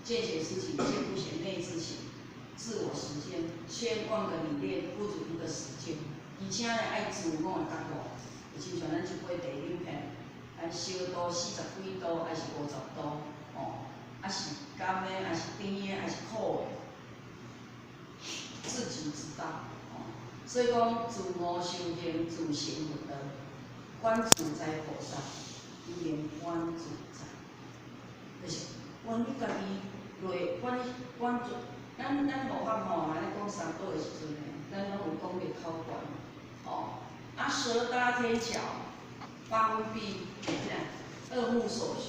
見賢思齊，見不賢內自省，自我實踐，千萬個理念不如一個實踐，而且呢愛自我的覺悟，就親像咱這杯茶飲片，咱燒度40幾度，還是50度，哦，啊是甘的，還是甜的，還是苦的，自己知道，哦，所以講自我修行，自成佛道，觀自在菩薩，名觀自在，就是觀你家己內，觀觀自，咱無法吼，來咧講三寶的時陣呢，咱攏有講個口訣，哦，啊舌搭天橋，八分閉，二目所學，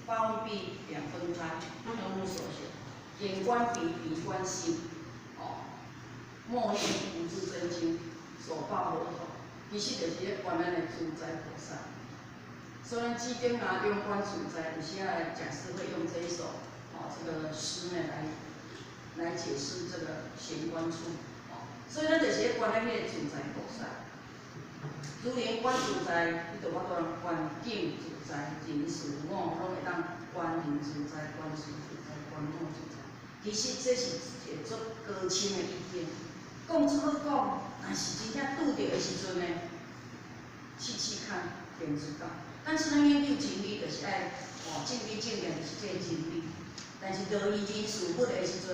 八分閉兩分開，二目所學，眼觀鼻，鼻觀心，哦，默念五字真經，手抱佛陀，其實就是咧觀咱的自在菩薩。所以咱指點拿中觀自在，有時啊講師會用這一首，哦，這個詩呢來解釋這個玄關處，哦，所以咱就是咧觀咱彼個自在菩薩。如能觀自在，你就有法度觀境自在，人事我攏會當觀人自在、觀事自在、觀我自在。其實這是一個足高深的意境，講足好講，但是真正拄著的時陣呢，試試看便知道。但是咱研究真理，就是愛哦，正理正念就是這個真理。但是落伊人事物的時陣，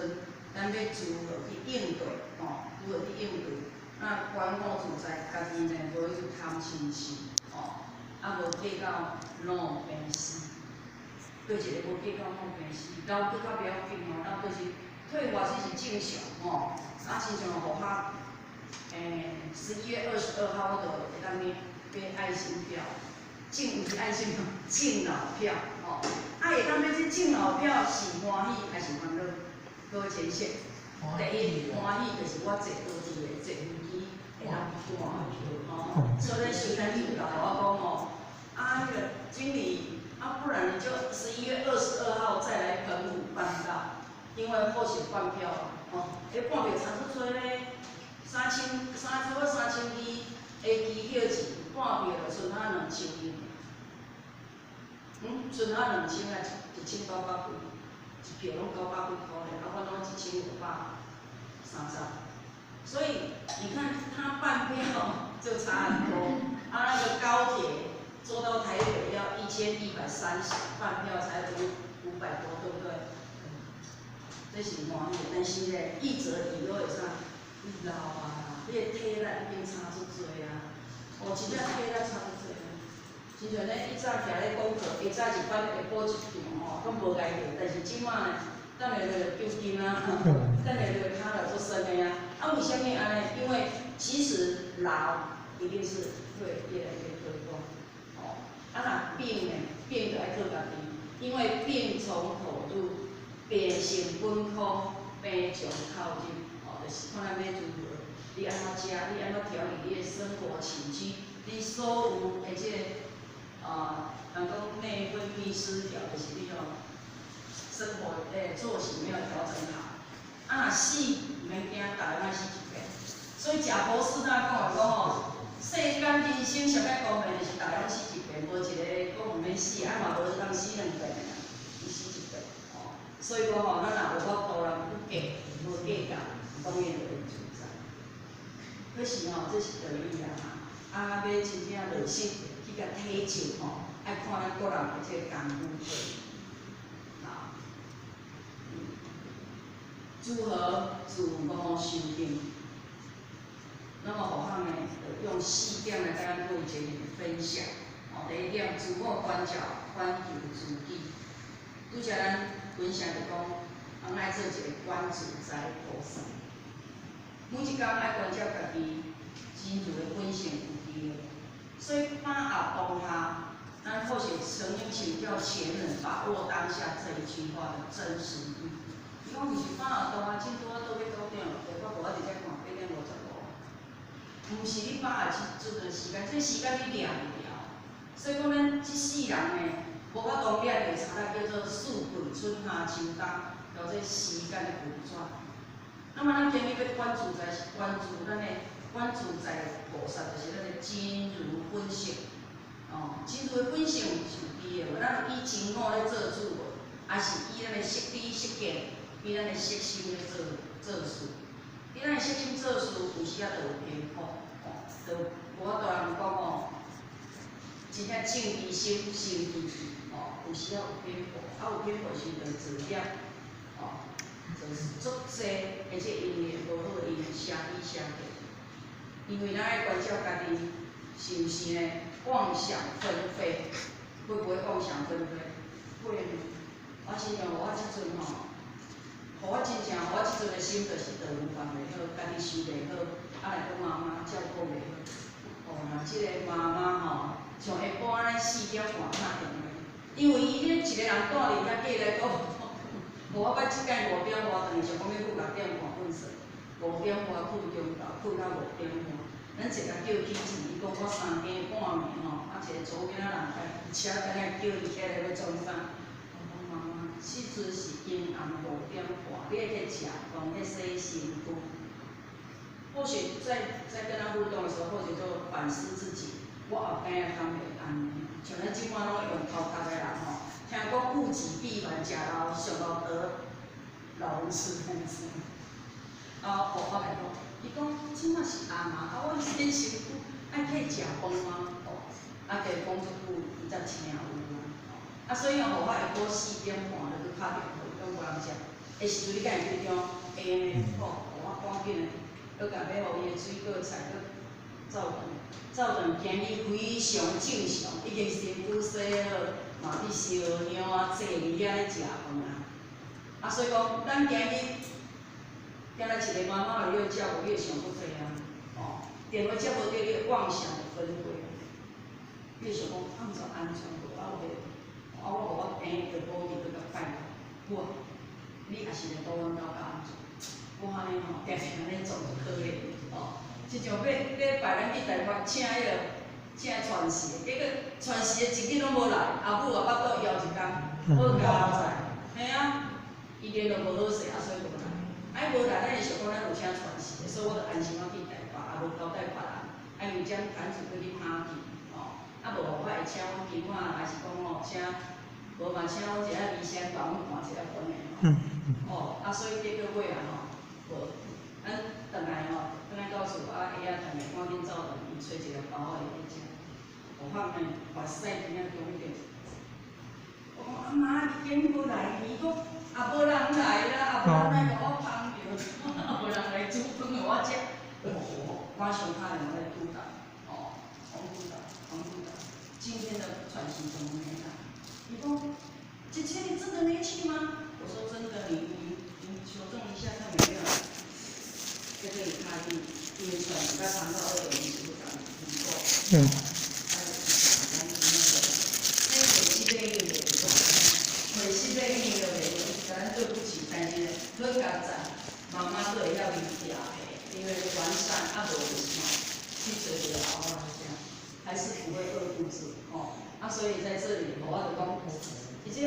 咱欲如何去應對？吼，如何去應對？那觀我自在，家己呢無去貪嗔痴，吼，啊無計較老病死。對一個無計較老病死，老閣較袂要緊吼，老就是退化這是正常吼。啊，親像予我，11月22號我就會當去買愛心票，敬毋是愛心票，敬老票，吼。啊，會當買這敬老票是歡喜還是煩惱？各位淺顯。第一歡喜就是我坐高鐵的，坐飛機會當趕，吼。所以咱首先就共我講吼，啊，彼個經理，啊，不然你就11月22號再來澎湖辦到，因為好勢半票，吼，彼半票差足濟咧，三千三差不多3200的機票錢，半票就剩下2200。剩下兩千啊，1800幾，一票攏900幾箍咧，啊，我攏1530。所以你看，他半票就差很多。啊，那個高鐵坐到台北要1130，半票才五百多，對不對？這是歡喜，但是咧，一則以憂會啥？你老啊，你的體力已經差足濟啊！哦，真正體力差足濟啊！親像咧以早徛咧講課，下早一班下晡一場吼，攏無礙著。但是這馬呢，等下就抽筋啊，等下就跤就足酸的啊。啊，為啥物按呢？因為其實老一定是會越來越退化，哦。啊，若病呢，病就愛靠家己，因為病從口入，病性本空，病從口入，哦，就是看咱欲如何，你按怎食，你按怎調理你的生活起居，你所有的這個，啊，人講內分泌失調，就是你吼，生活作息沒有調整好，啊若死毋免驚，逐个愛死一遍。所以賈博士那講的講吼，世間人生上愛公平，就是逐个攏死一遍，無一個講毋免死，啊嘛無通死兩遍的啦，伊死一遍，吼。所以講吼，咱若有法度人不計，無計較，當然就會自在。可是吼，這是道理啦哈，啊，欲真正落實去共體證吼，愛看咱個人的這個功夫。好，如何自我修行？那麼後項呢，就用四點來共咱各位進行分享。哦，第一點，自我關照，觀求自己。拄才咱分享就講，咱愛做一個觀自在菩薩。每一工愛關照家己真如的本性有佇的，所以把握當下，咱或許曾經請教前人把握當下這一句話的真實意。伊講就是把握當下，真拄仔倒去賭場，就發覺我佇遮看8點55。毋是你把握這段時間，這時間你掠袂牢。所以講咱這世人呢，無法度掠著啥物叫做四季春夏秋冬，叫做時間的運轉。那麼咱今日欲觀自在，是觀自咱的觀自在菩薩，就是咱的真如本性。哦，真如的本性是有佇的無？咱有以真我咧做主無？也是以咱的色知色見，以咱的色心咧做做事。以咱的色心做事，有時仔就有偏頗，吼，就無法度人講吼，真正正其心，誠其意，吼，有時仔有偏頗，啊有偏頗時就造業，吼，就是足濟的這因緣無好因捨彼捨見。因為咱愛關照家己，是毋是呢？妄想紛飛，會不會妄想紛飛？會呢。我親像我這陣吼，予我真正，予我這陣的心就是道務放袂好，家己想袂好，啊來講媽媽照顧袂好。哦，若這個媽媽吼，像下晡按呢4點半敲電話，因為伊咧一個人蹛佇遐過來顧，無我捌這擺5點外轉去，想講欲赴6點半睏睡，5點外睏中晝，睏到5點半。咱一共叫起床，伊講我3更半暝吼，啊一個查某囡仔人家己車等下叫伊起來欲創啥？我講媽媽，彼陣是陰暗5點半，你愛去食飯，去洗身軀。或許在跟他互動的時候，或許就反思自己，我後擺仔敢會按呢？像咱這擺攏用頭殼的人吼，聽講物極必反，食老上老得老人痴呆症。啊，我來講，伊講這馬是暗啊，啊我洗身軀愛去食飯嗎？哦，啊，加講足久，伊才聽有啊。啊，所以哦，我下晡4點半就去敲電話，伊講無人接，彼時陣你敢會緊張？會呢，吼，我趕緊的，閣共買予伊的水果菜，閣走轉，走轉今日非常正常，已經身軀洗好，嘛去燒香啊，坐佇遐咧食飯啊。啊，所以講，咱今日。敢若一個媽媽來照顧，你會想閣濟啊，哦，電話接無著，你妄想紛飛，你會想講按怎安怎無啊有彼，啊我予我病藥補佇閣共拜託，好啊，你也是來倒阮兜較按怎？我按呢吼，定定按呢做就可憐，哦，親像欲禮拜咱去台北請彼個請傳世，結果傳世的一日攏無來，阿母也腹肚枵一工，好佳哉，嘿啊，伊連續無好勢，啊所以無來。啊，伊無來，咱會想講咱有請傳世的，所以我就安心仔去台北，也無交代別人。啊，因為這攤子閣去拍去，吼，啊無我會請阮金仔，還是講吼請，無嘛請阮一個醫生幫阮看一下飯的吼。哦，啊，所以結果尾啊吼，無，咱轉來吼，轉來到厝啊，下仔轉來趕緊走轉去揣一個包仔入去食。我放呢，目屎真正重點。我講阿媽，你今無來，伊講也無人來啦，也無人來共我捧著，無人來煮飯予我食。哦，馬上敲電話來督導，哦，王督導，王督導，今天的傳習怎麼沒來？伊講，姐姐你真的沒去嗎？我說真的，你求證一下看有沒有。在這裡他因為傳習他傳到2.0組長不夠。那個西北已經袂做，回西北已經就袂做，咱對不起，但是好佳哉，媽媽都會曉去調配，因為完善啊無就是吼，去揣一個後仔這樣，還是不會餓肚子吼。啊，所以在這裡我就講，而且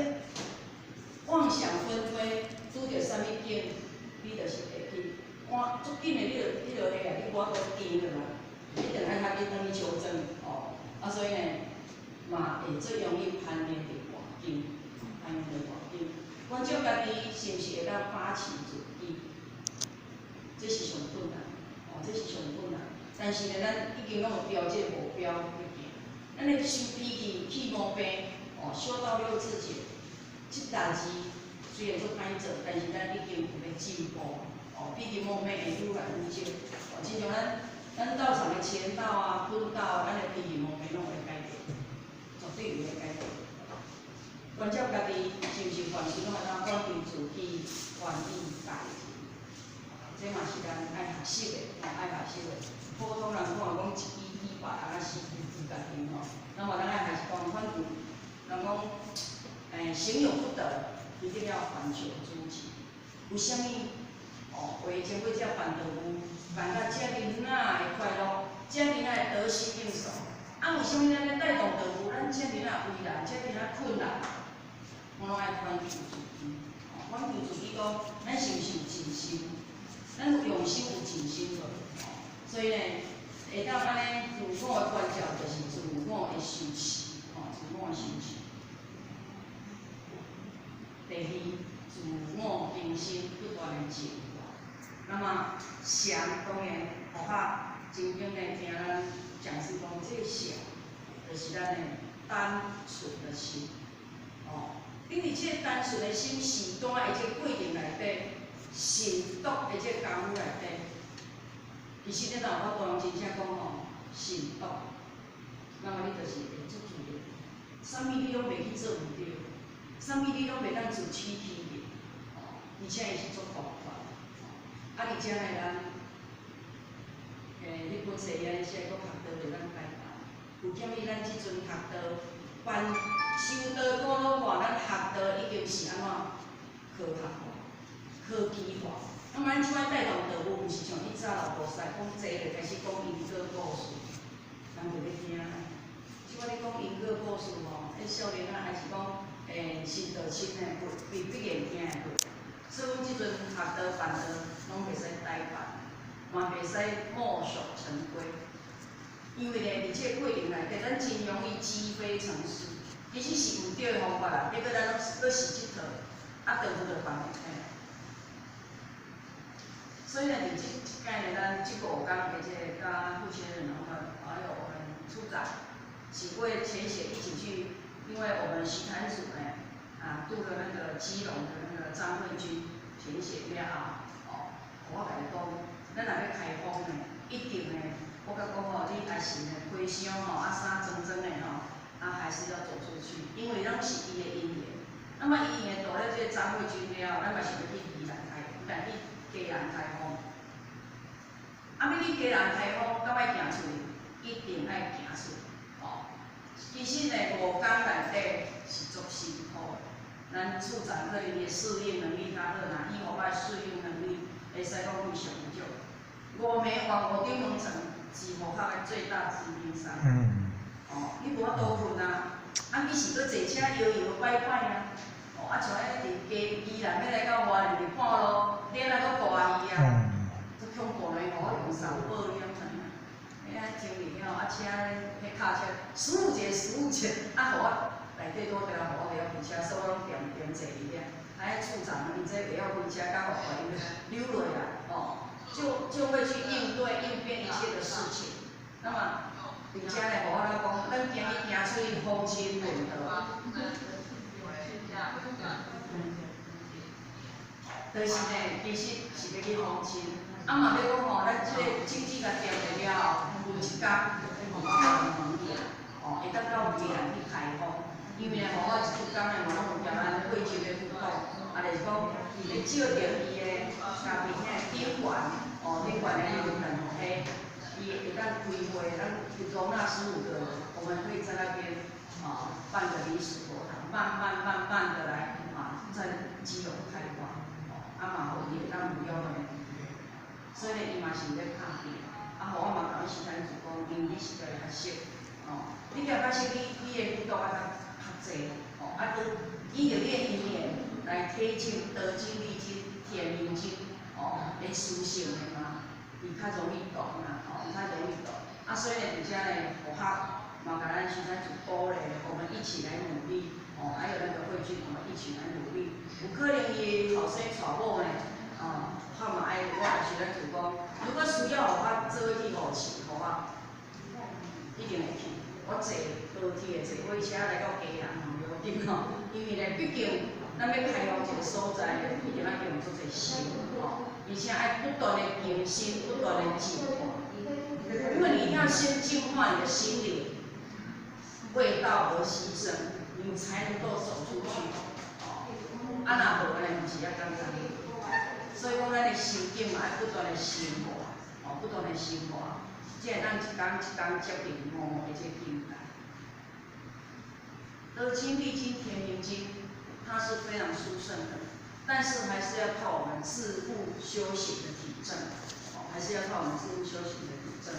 妄想紛飛，拄著啥物境，你就是會去，趕足緊的，你就會啊，你無法度定落來，一定愛較緊轉去求證吼。啊，所以呢，嘛會最容易攀緣佇外境，攀緣佇外境。關照家己是毋是會當把持自己，這是上困難，哦，這是上困難。但是呢，咱已經攏有標這個目標去行。咱咧修脾氣、氣毛病，哦，修到六字訣，這代誌雖然足歹做，但是咱已經有咧進步，哦，脾氣毛病會愈來愈少。哦，親像咱道場的前道啊、分道啊，咱的脾氣毛病攏會改變，絕對有咧改變。關照家己是毋是凡事攏會當反求自己，願意改進，這嘛是咱愛學習的，吼，愛學習的。普通人看講一支筆白啊，四支筆家己吼，那麼咱愛還是講反求，人講，行有不得，一定要反求諸己。為啥物？哦，話前尾才辦道務，辦甲遮爾仔會快樂，遮爾仔會得心應手。啊，為啥物咱咧帶動道務，咱遮爾仔為難，遮爾仔困難？我攏愛反求自己，哦，反求自己講，咱是毋是有盡心？咱有用心有盡心無？哦，所以呢，會當按呢自我的關照，就是自我的修持，哦，自我的修持。第第二，自我更新，不斷的進化。那麼禪當然，佛學曾經呢聽咱講師講，這個禪就是咱的單純的心。哦，你佇這個單純的心時段的這個過程內底，慎獨的這個功夫內底，其實你若有法度真正講吼，慎獨，那麼你就是會足自然，啥物你攏袂去做毋對，啥物你攏袂當自取其辱，哦，而且伊是足廣泛，啊，而且呢，咱，彼本冊伊寫閣學道袂當改辦，有鑑於咱這陣學道辦修道古老話，咱學道已經是按怎科學化、科技化。那麼咱這擺帶動道務，毋是像以早老菩薩講坐就開始講因果故事，人就欲聽。這擺你講因果故事吼，彼少年仔還是講信道深的，未必會聽會落。所以阮這陣學道辦道，攏袂使呆板，嘛袂使墨守成規。因為咧，佇這個過程內底，咱真容易積非成是，其實是毋對的方法啦。結果咱攏閣死這套，啊，倒去就放袂起。所以呢，佇這一擺呢，咱這五工的這個佮傅千人，然後還有我們處長幾位前賢一起去，因為我們徐壇主呢，啊，渡了那個基隆的那個張慧君前賢了後，哦，我共伊講，咱若欲開封呢，一定呢，我共講吼，你也是呢，皮箱吼，啊衫髒髒的吼，啊還是要走出去，因為攏是伊的因緣。那麼伊因為渡了這個張慧君了後，咱嘛是欲去宜蘭開，欲去基隆開封。啊，欲去基隆開封，敢愛行出去？一定愛行出去，哦。其實呢，五工內底是足辛苦的。咱處長可能伊的適應能力較好，若以我的適應能力會使講非常少。五暝往五頂門層是佛學的最大致命傷。哦，你無法度睏啊！啊，你是閣坐車搖搖擺擺啊！哦，啊像彼佇基宜蘭欲來到花蓮佇半路，你若閣掛去啊，足恐怖呢！予我用三寶，你敢知影？彼仔經理了，啊車彼卡車15節15節，啊，予我內底拄著予我袂曉開車，所以我攏恬恬坐佇遐。啊，彼處長𪜶這會曉開車，佮予𪜶溜落來，哦，就會去應對應變一切的事情。那麼，佇遮咧，予我來講，咱今日行出去訪親問道，就是呢，其實是欲去訪親。啊嘛欲講吼，咱這個種子共掂著了後，有一工，予我共問起來，哦，會當到宜蘭去開封，因為呢，予我這幾工呢，嘛攏有踮咱惠州咧互動，啊，就是講，伊咧借著伊的家己遐頂懸，哦，頂懸的迄個兩批，伊會當開會，咱容納15個人，我們可以在那邊啊辦個臨時佛堂，慢慢慢慢的來啊，在基隆開發，哦，啊嘛，予伊會當有了呢。所以呢，伊嘛是咧拍拼，啊，予我嘛共伊時間就講，因為你實在較熟，哦，你較較熟，你的輔導啊較較濟，哦，啊，閣依著你的因緣來推進道經、密經、天明經，哦，的思想的嘛，伊較容易懂啦，哦，伊較容易懂。啊，所以呢，佇遮呢，佛學嘛，共咱時間就鼓勵，我們一起來努力，哦，還有那個慧君，我們一起來努力。有可能伊後生娶某呢，哦。我嘛愛，我也是咧就講，如果需要我做伙去護持，予我一定會去。我坐高鐵，坐火車來到基隆嘛，無要緊吼。因為咧，畢竟咱欲開放一個所在咧，一定愛用足濟心吼，而且愛不斷的更新，不斷的進化。因為你一定要先淨化你的心靈，為道而犧牲，你才能夠走出去。哦，啊若無呢，毋是遐簡單。所以講，咱的心境嘛，愛不斷的深化，哦，不斷的深化，才會當一工一工接近悟的這個境界。道經、密經、天明經，它是非常殊勝的，但是還是要靠我們自悟修行的體證，哦，還是要靠我們自悟修行的體證。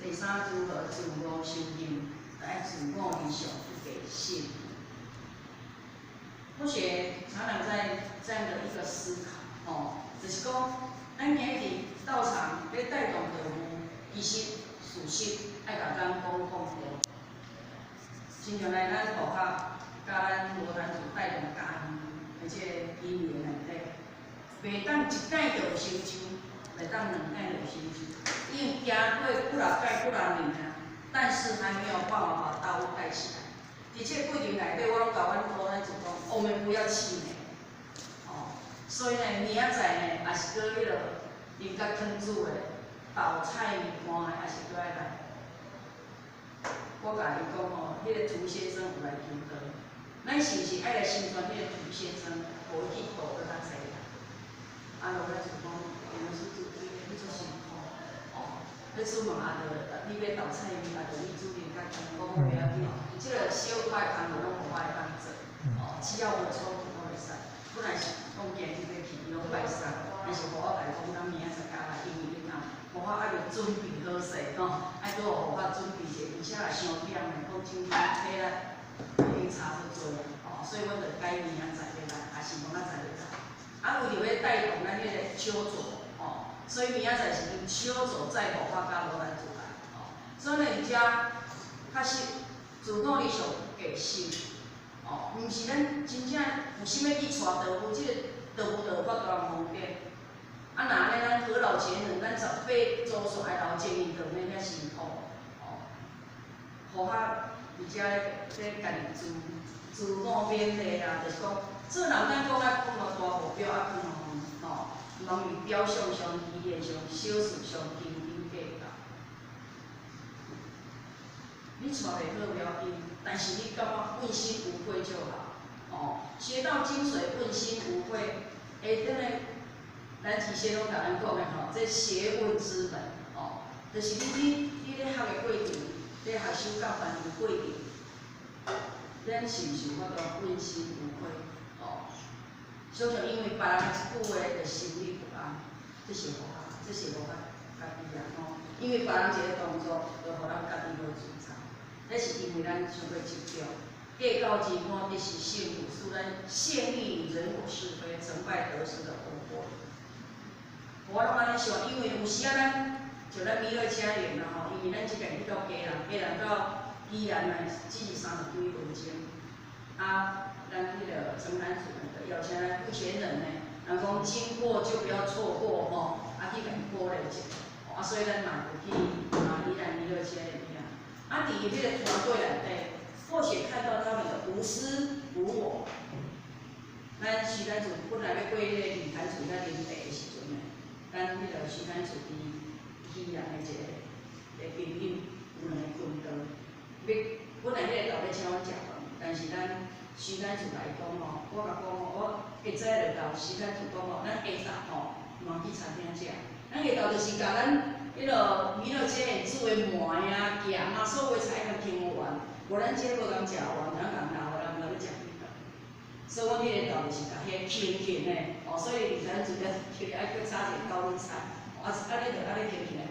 第三，如何自我修行，來自我理想不給信。或許常常在這樣的一個思考，吼，就是講，咱今日道場欲帶動道務，其實事實愛共咱講講對。親像來咱佛學，佮咱罗壇主帶動嘉義的這個因緣內底，袂當一擺就有成就，袂當兩擺就有成就，因為行過幾若擺幾若年啊，但是還沒有辦法把大屋蓋起來。佇這個過程內底，我攏共阮羅壇主講，我們不要氣餒，哦，所以呢，明仔載呢，也是閣彼個啉甲湯煮的豆菜麵糰的，也是閣愛來。我共伊講吼，彼個涂先生有來求道，咱是毋是愛來宣傳彼個涂先生，予伊去度閣較濟啦？啊，羅壇主講，我們是煮你足辛苦，哦，欲出門啊，著你欲豆菜麵啊，著你煮啉較湯，我講袂要緊，這個小塊工課攏予我會當做，哦，只要無衝突攏會使。本來是講今日欲去，伊攏拜三，但是予我共伊講，咱明仔載才來，因為𪜶予我還未準備好勢吼，愛閣予我準備者，而且若傷忝的，講真體力已經差足濟啊，哦，所以阮就改明仔載欲來，也是明仔載欲來。啊，為著欲帶動咱彼個手作，哦，所以明仔載是用手作再護法佮羅壇主來，哦，所以呢，佇遮確實自我理想價值，哦，毋是咱真正有啥物去帶道夫，這個道夫就有法度人方便。啊，若按呢，咱何老節能，咱18祖線的老前人就免遐辛苦，哦，護法佇遮咧家己自自我勉勵啦，就是講做人咱講愛講偌大目標啊，囥偌遠，吼，毋通佇表象上、語言上、小事上斤斤計較。你帶袂好無要緊，但是你感覺問心無愧就好，哦，學到精髓，問心無愧，欸，等下咱之前攏共咱講的吼，這學問之門，哦，就是你咧學的過程，咧學修教範的過程，咱是毋是有法度問心無愧？哦，常常因為別人的一句話就心裡不安，這是無好，這是無較家己啊吼，因為別人一個動作，就予咱家己無自在，那是因為咱傷過執著，計較真看得失勝負，使咱陷於人我是非、成敗得失的困惑。我攏按呢想，因為有時仔咱像咱彌勒家園啦吼，因為咱這邊去到基隆，基隆到宜蘭來只是30幾分鐘。啊，咱彼個陳南主任就邀請咱有錢人呢，人講經過就不要錯過吼，啊去共伊鼓勵一下，啊所以咱嘛有去啊宜蘭彌勒家園遐。啊，佇彼個團隊內底，或許看到他們的無私無我。咱徐壇主本來欲過彼個李壇主遐啉茶的時陣呢，咱彼個徐壇主佇宜蘭的一個朋友有兩个分道，欲本來彼個豆欲請阮食飯，但是咱徐壇主來講吼，我共講吼，我下早就共徐壇主講吼，咱下晝吼嘛去餐廳食，咱下晝就是共咱彼個彌勒家園煮的糜啊、鹹啊，所有菜共傾完，無咱這無共食完，咱共留予人毋知欲食幾頓。所以阮彼个晝就是共彼個輕輕的，哦，所以李壇主才叫伊愛閣炒一個高麗菜，啊啊你著按呢輕輕的，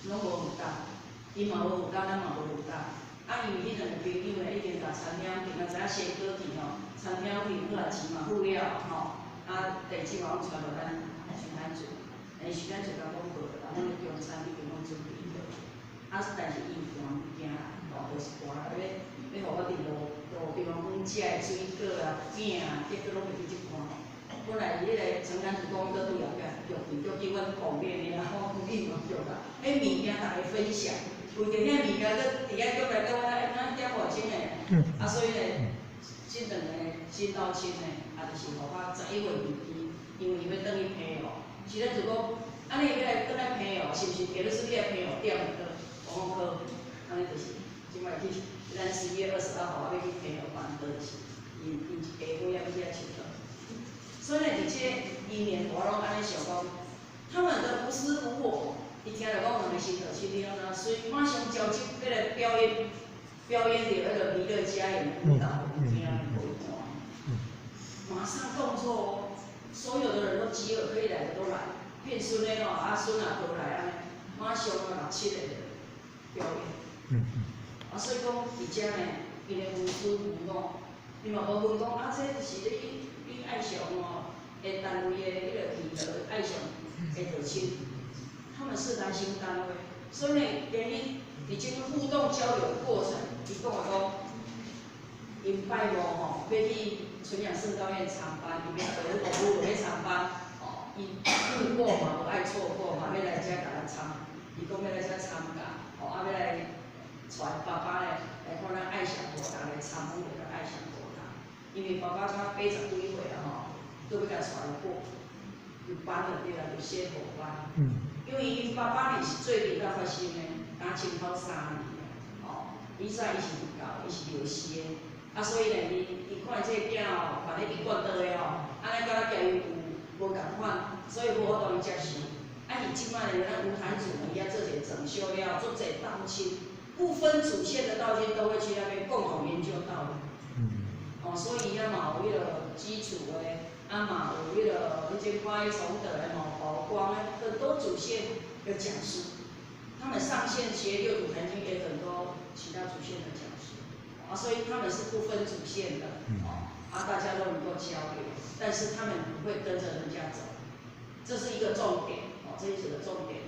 攏無負擔，伊嘛無負擔，咱嘛無負擔。啊，因為彼兩个朋友呢，已經共餐廳訂啊，知影先過去吼，餐廳訂好啊，錢嘛付了吼，啊地址嘛攏傳予咱徐壇主，欸，徐壇主共講無，人攏咧中餐已經攏準備好，啊，但是伊有寒物件啦，哦，就是寒啦，欲予我佇路路邊講食的水果啊、餅啊，結果攏袂記這款。本來伊彼個陳壇主講，閣對後壁約去，約去阮後面的啊，我講你嘛約啦，彼物件逐家分享，為著遐物件閣佇遐約來約去，咱點外鐘的，啊，所以呢，這兩个新道親呢，啊，就是予我11月預期，因為伊欲轉去澎湖，徐壇主講，啊，你欲來轉來澎湖，是毋是摕你出去澎湖點就好？我講好，按呢就是，這擺去，咱11月22號欲去澎湖辦桌，就是𪜶𪜶一家伙仔欲去遐𨑨迌。所以呢，佇這一年我攏按呢想講，他們的無私無我，伊聽著講兩個新道親，你按怎，所以馬上交接欲來表演，表演著彼個彌勒家園的舞蹈予𪜶聽，予伊看。馬上動作哦，所有的人都集合，可以來的都來，變孫的吼，啊孫也都來按呢，馬上啊六七個表演。啊，所以講佇遮呢，𪜶的無私無我，伊嘛無問講啊，這是你你愛上哦，的單位的彼個戲號愛上的道親，他們是單身單位，所以呢，今日佇這種互動交流的過程，伊講的講， 𪜶拜五吼，欲去纯陽聖道院參班，伊欲回五欲參班，哦，伊路過嘛，無愛錯過嘛，欲來遮共咱參，伊講欲來遮參加，哦，啊欲來帶爸爸咧來看咱愛上佛塔來參訪著愛上佛塔，因為爸爸才80幾歲啊吼，閣欲共帶過，有班就對啦，就仙佛班。因為𪜶爸爸呢是最近才發生的，敢前頭3年哦，以前伊是佛教，伊是廟師的，啊，所以呢，伊看這个囝吼，犯咧一貫道的吼，按呢敢若共伊有無仝款，所以無法度伊接受。啊，伊這擺呢，咱吳壇主呢，伊也做一個整修了，做濟道親，不分主線的道親都會去那邊共同研究道理。哦，所以伊嘛有彼个基礎的，啊嘛有彼个彼種快崇德的吼，寶光的很多主線的講師，他們上線學六祖壇經也很多其他主線的講師，啊，所以他們是不分主線的，哦，啊，大家都能夠交流，但是他們不會跟着人家走，這是一個重點，哦，這是一個重點。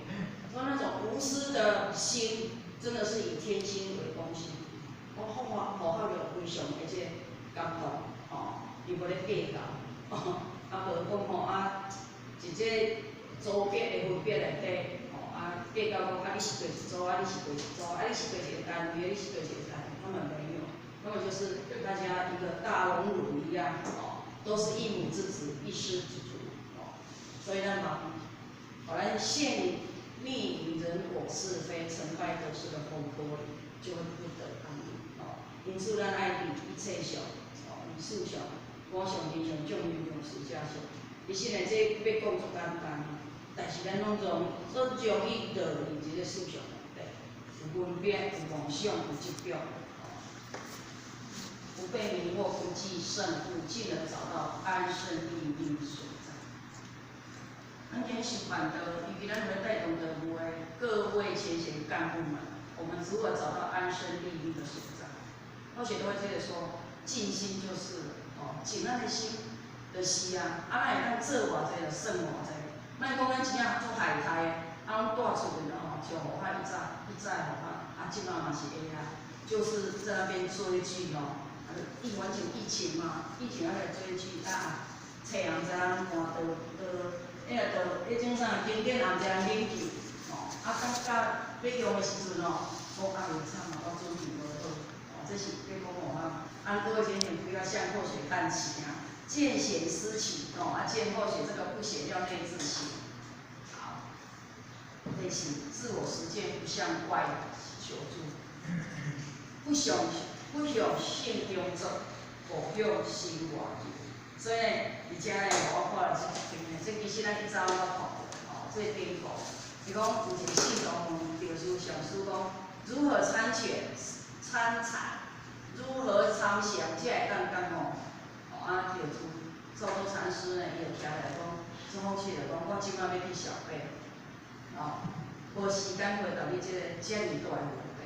說那種無私的心，真的是以天心為中心，我佛法佛法就非常的這個感動，哦，伊無咧計較，啊無講吼啊，一這組別的分別內底，吼啊計較講啊你是佗一組，啊你是佗一組，啊你是佗一個單位，你是佗一個單位，他們沒有，他們就是大家一個大熔爐一樣，哦，都是一母之子，一師之徒，哦，所以咱嘛，予咱陷溺於人我是非、成敗得失的風波裡，就會不得安寧，哦。因此，咱愛佇一切相，哦，佇事相、我相、人相、眾生相、實相相。其實呢，這欲講足簡單，但是咱攏總足容易落入這個思想內底，有分別、有妄想、有執著，不被迷惑，不計勝負，進而找到安身立命所在。咱今日是辦道，尤其咱有咧帶動道務的各位前線幹部們，我們如何找到安身立命的所在？我寫都會接着說，靜心就是了，哦，靜咱的心，就是啊，啊，咱會當做偌濟就算偌濟，莫講咱真正足害態的，啊，攏帶出去吼，像雨較以早，以早的雨較，啊，這擺嘛是會啊，就是在那邊追劇吼，啊，疫完全疫情嘛，疫情啊來追劇啊，冊也毋知影看倒倒，彼個倒，彼種啥經典也毋知影研究，吼，啊，到到欲用的時陣吼，講啊袂慘啊，我準備無好，哦，這是欲講吼啊，啊，各位淺顯不要向後學看齊啊，見賢思齊，哦，啊，見後學這個不寫叫內自省。好，內省自我實踐，不向外求助，不向性中走，不向心外求。所以呢，佇遮呢，我看了這篇呢，這其實咱一早攏看過，哦，這典故，伊講有一個信徒問著師上師講，如何參禪參禪，如何參禪，才會當覺悟？哦，啊，著師造作禪師呢，伊就徛來講，做好事就講，我這擺欲去小便，哦，無時間回答你這個遮爾大的問題。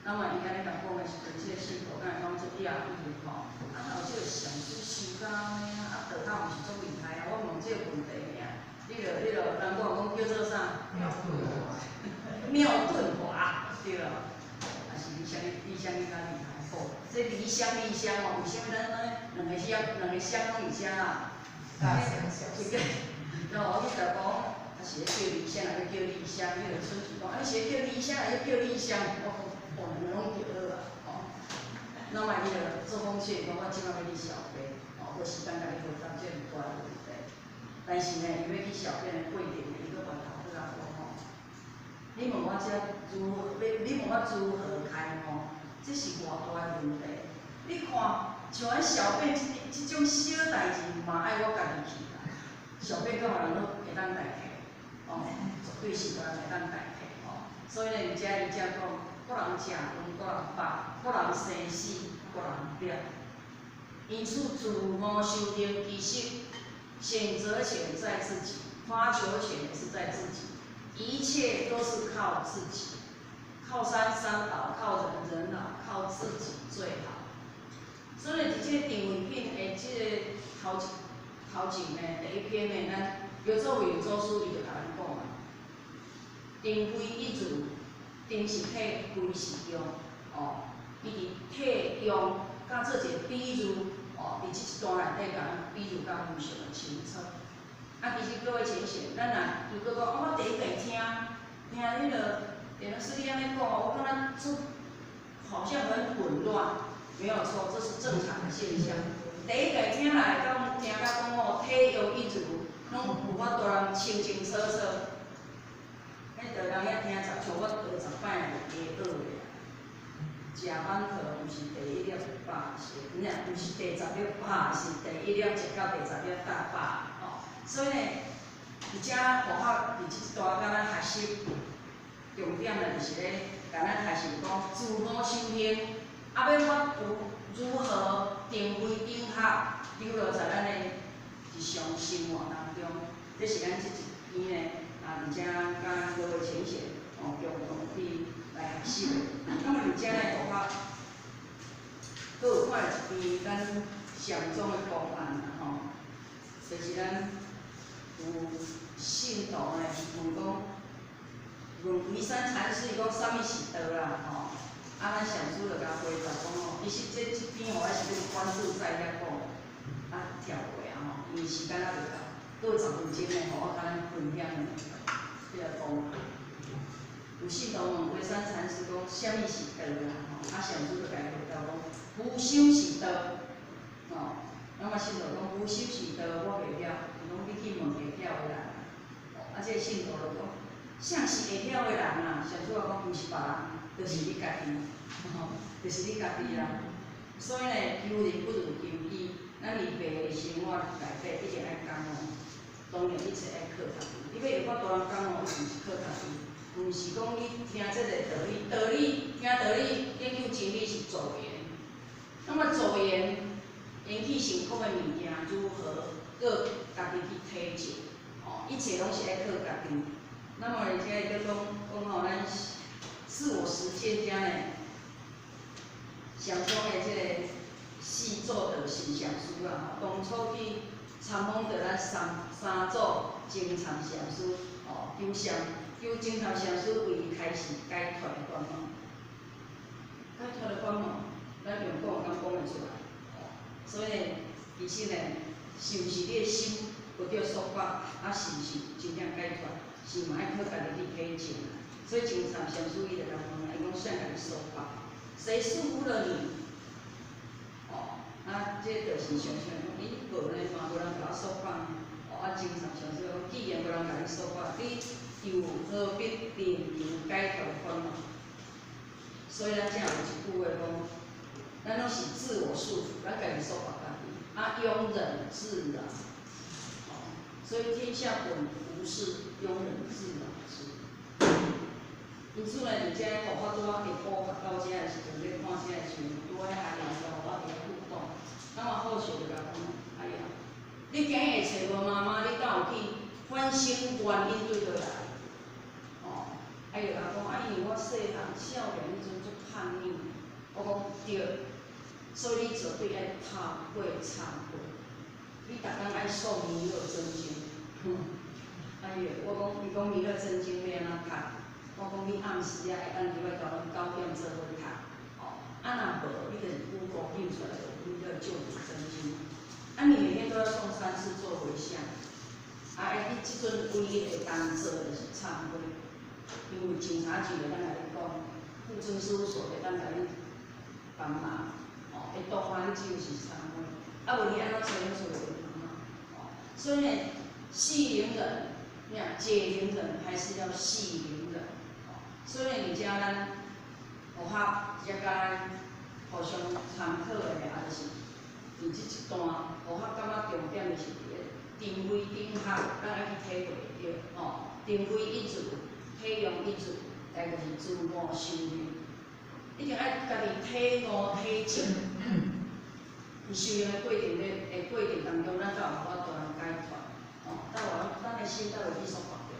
那麼伊按呢共講的時陣，這個信徒敢會講足訝異吼？啊，哪有這個上師修到按呢啊？啊，道教毋是足厲害啊？我問這個問題爾，你著，人講講叫做啥？妙頓華，對啊，啊是離鄉離鄉較厲害好，這離鄉離鄉哦，為啥物咱安呢兩個鄉兩個鄉攏佇遮啊？一個，哦，我去甲講，啊是咧叫離鄉，還是叫離鄉？彼個村主講，啊你是咧叫離鄉，還是叫離鄉？我講，哦，兩个攏對好啊，哦。那麼伊就做風氣講，我這擺欲去小便，哦，無時間共你回答這麼大的問題。但是呢，伊欲去小便的過程，伊閣回頭閣來講吼，你問我這如何，你問我如何開悟，這是偌大的問題。你看，像咱小便這種小代誌，嘛愛我家己去啦。小便敢有人攏會當代替？哦，絕對是無人會當代替吼。所以呢，佇遮伊才講，各人食飯，各人飽；各人生死，各人了。因此，自我修行其實選擇權在自己，發求權也是在自己，一切都是靠自己。靠山山倒，靠人人老，靠自己最好。所以，佇這個定位品的這個頭一頭前呢，第一篇呢，咱劉作偉祖師伊就共咱講啊，定非一如，定是體，非是用，哦，伊佇體用，佮做一个比喻，哦，佇這一段內底共咱比喻甲非常的清楚。啊，其實各位淺顯，咱若如果講，哦，我第一擺聽，聽彼个，電老師你按呢講，我感覺足好像很混亂，沒有錯，這是正常的現象。第一擺聽來，敢聽甲講哦，體用一如，攏有法度人清清楚楚。彼個人遐聽十，像我學十擺就會學的啦。食饅頭毋是第一粒飽，是，毋是第十粒飽，是第一粒食到第十粒大飽，吼。所以呢，佇遮佛學佇這一段共咱學習，重點呢就是咧，共咱學習講自我修行，啊，欲法有如何定慧定學，流落在咱的日常生活當中，這是咱這一篇呢，啊，佇遮佮各位淺顯哦，共同去來學習的。那麼佇遮呢，佛學，閣有看一篇咱禪宗的公案啦，吼，就是咱有信徒呢問講，問沂山禪師伊講啥物是道啦，吼，啊，咱禪師就共回答講吼，其實這這篇吼，我是欲關注在遐講，啊，跳過啊吼，因為時間猶未到，閣有10分鐘呢，予我共咱分享這个公案。有信徒問沂山禪師講，啥物是道啦？吼，啊，禪師就共伊回答講，無想是道，吼。那麼信徒講無想是道，我袂曉，伊講你去問會曉的人。啊，這個信徒就講，啥是會曉的人啊？禪師就講，毋是別人，就是你家己，吼，就是你家己啦。所以呢，求人不如求己，咱佇白的生活內底一定愛感悟，當然一切愛靠家己。你欲有法度人感悟，一定是靠家己。毋是講你聽這個道理，道理聽道理，研究真理是助緣。那麼助緣引起成功的物件，如何閣家己去體證？哦，一切攏是愛靠家己。那麼而且閣講講吼，咱自我實踐遮呢，禪宗的這個四祖道信禪師啦，吼，當初去參訪著咱三三祖淨參禪師，哦，求禪求淨參禪師為伊開示解脫的法門，解脫的法門，咱用講敢講會出來？哦，所以呢，其實呢，是毋是你的心無著束縛，啊，是毋是真正解脫？是嘛愛靠家己去體證啦。所以淨參禪師伊就共問啦，伊講啥共你束縛？誰束縛了你？哦，啊，這就是想像講，咦，無呢嘛，無人共我束縛呢。哦，啊，淨參禪師講，既然無人共你束縛，你又何必另求解脫的法門？所以咱才有一句話講，咱攏是自我束縛，咱家己束縛家己，啊，庸人自擾。哦，所以天下本無事，庸人自擾之。因此呢，佇遮佛法拄仔會普及到遮的時陣，咧看這的時陣，拄仔遐阿娘都予我佇遐互動，那麼好笑就共講，哎呀，你今日會揣無媽媽，你敢有去反省原因對佗來？哦，啊伊就共講，啊因為我細漢少年彼陣足叛逆，我講對，所以你絕對愛透過懺悔，你逐工愛誦彌勒真經。哎呦，我講，伊講彌勒真經欲按怎讀？我講你暗時仔會當入來共阮9點做伙讀，哦，啊若無，你就是 Google 印出來的彌勒救苦真經。啊，你每天都要誦三次做迴向，啊，你這陣唯一會當做的就是懺悔，因為警察局會當共你講，戶政事務所會當共你幫忙，哦，會督發你只有是懺悔，啊無你按怎揣阮厝的媽媽？哦，所以呢，繫鈴人，解鈴人還是要繫鈴人。所以佇遮咱佛學遮共咱互相參考的，啊，就是佇這一段佛學感覺重點就是佇咧定慧頂學，咱愛去體會著，吼，定慧一如，體用一如，再就是自我修行，一定愛家己體悟體證。佇修行的過程咧，的過程當中，咱才有法度通解脫，吼，才有咱的心才袂去束縛著。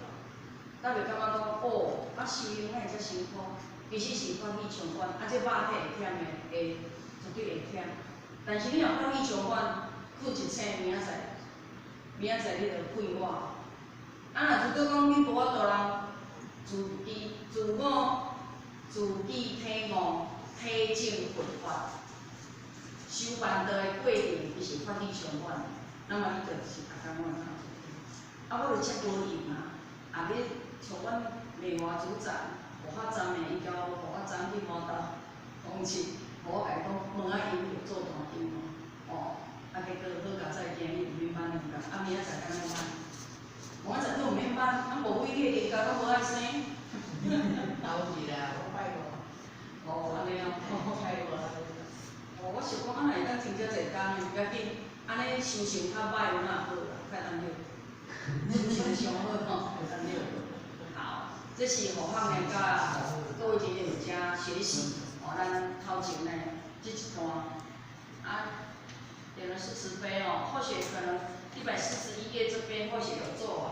才袂感覺講哦，啊修行哪會遮辛苦？其實是法喜充滿，啊這肉體會忝的，會絕對會忝。但是你若法喜充滿，睏一醒，明仔載，明仔載你就快活。啊，若如果講你無法度人自己自我自己體悟，體體證佛法。修辦道的過程，伊是法理充滿的。那麼你就是逐工攏會看。啊，我就遮無閒啊，也欲像阮美華組長，護法站的，伊交護法站去摩到風氣，我共伊講，問啊因有做單張哦，啊結果好佳哉，今日毋免班兩工，啊明仔載敢若班，明仔載閣毋免班，啊無幾日連假閣無愛生。頭日啦，我拜五。哦，按呢哦。拜五。哦，我想講啊，若會當真少濟工的，無要緊，按呢修行較歹有哪好啦，較當休。修行上好吼，會當休。好，這是護法呢，佮各位姐姐有遮學習，哦，咱頭前呢這一段，啊，點的是慈悲哦，或許可能141頁這邊或許有做完，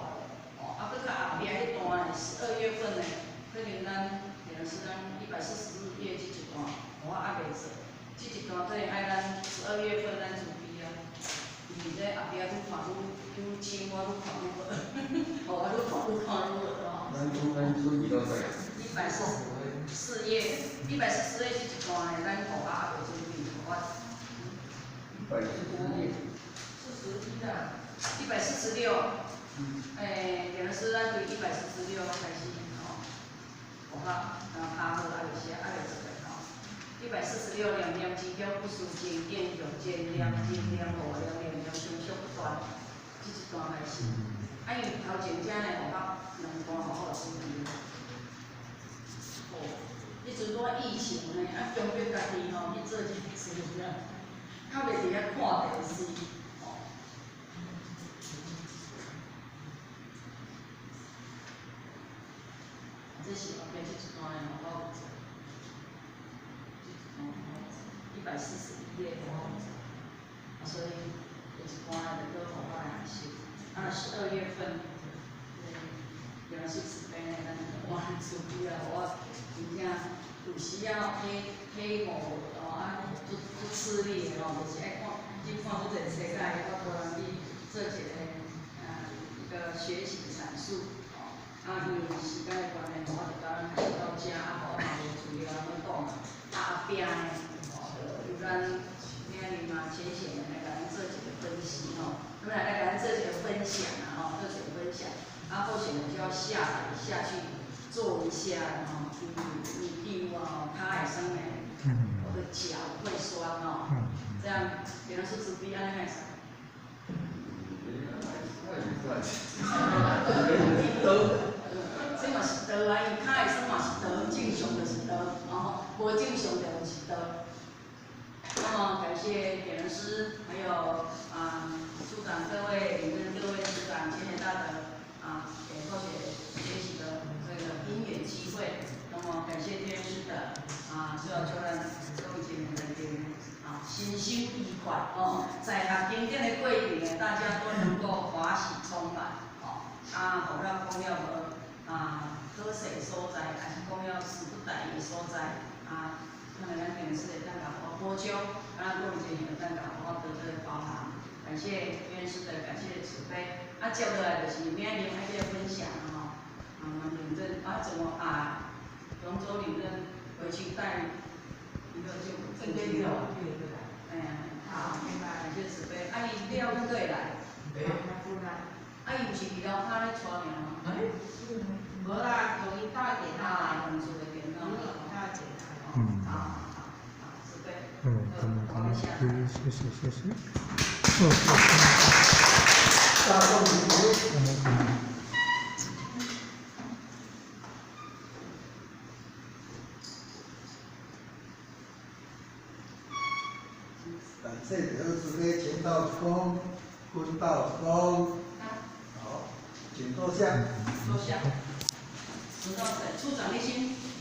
哦，啊，閣較後壁彼段呢，12月份呢，可能咱點的是咱144頁這一段，我猶未做。這一段可能愛咱12月份咱準備啊，因為這後壁愈看愈愈深，我愈看愈無，哦，我愈看愈看愈無哦。咱準備到啥？144頁，144頁這一段呢，咱護法猶未準備，我。144頁。41啦。146，欸，點的是咱對146開始吼，護法，然後卡好猶未寫，猶未做的吼。146念念之中不思精進，用真念、真念、無念、念念相續不斷，這一段開始。啊，因為頭前遮呢，護法兩段護法有準備。哦，彼陣拄疫情呢，啊，強迫家己吼去做這個事啊，較袂佇遐看電視。哦。這是後壁這一段的護法有做。141頁，啊，所以有一段就閣互我來學習。啊，12月份，原來是慈悲呢，咱我慈悲啊，我真正有時啊體體悟哦啊，足足吃力的吼，就是愛看，去看足濟冊才會曉予人去做一個啊一個學習闡述哦。啊，因為時間的關係，我就甲咱學到遮，啊，我嘛無資料通講啊。啊，後壁呢，由咱明日嘛淺顯的來共咱做一個分析吼，咁來來共咱做一個分享啊吼，做一個分享。啊，或許就要下來下去做一下吼，因為你譬如吼，跤會酸呢，我的腳會酸哦，這樣原來是慈悲按呢會使。這嘛是道啊，因為跤會酸嘛是道，正常就是道，哦，無正常就是道。那麼感謝點人師，還有啊處長各位、領任各位師長、淺顯大德啊，給後學學習的這個因緣機會。那麼感謝天師的啊，最後就讓各位姐妹們啊身心愉快哦，在學經典的過程呢，大家都能夠法喜充滿哦。啊，予了講了無啊，可惜所在，還是講了時不待的所在啊。那麼咱電視會當共我補充，啊，各位姐妹會當共我多多包涵，感謝天師的，感謝慈悲。啊，接落來就是明仔日愛這個分享吼，啊，我們領證啊，怎麼啊？龍舟領證回去帶一個就正規的，哎呀，好，明白，感謝慈悲。啊，伊了阮閣會來。啊，伊毋是佇樓跤咧帶爾嗎？無啦，用伊搭電腦。啊，用厝的電腦。搭電腦。好，好，好，慈悲。嗯，嗯，謝謝謝謝。大眾嗯。感謝德慈悲，前道一躬，坤道一躬。好，請坐下。坐下。輪到誰？處長，你先。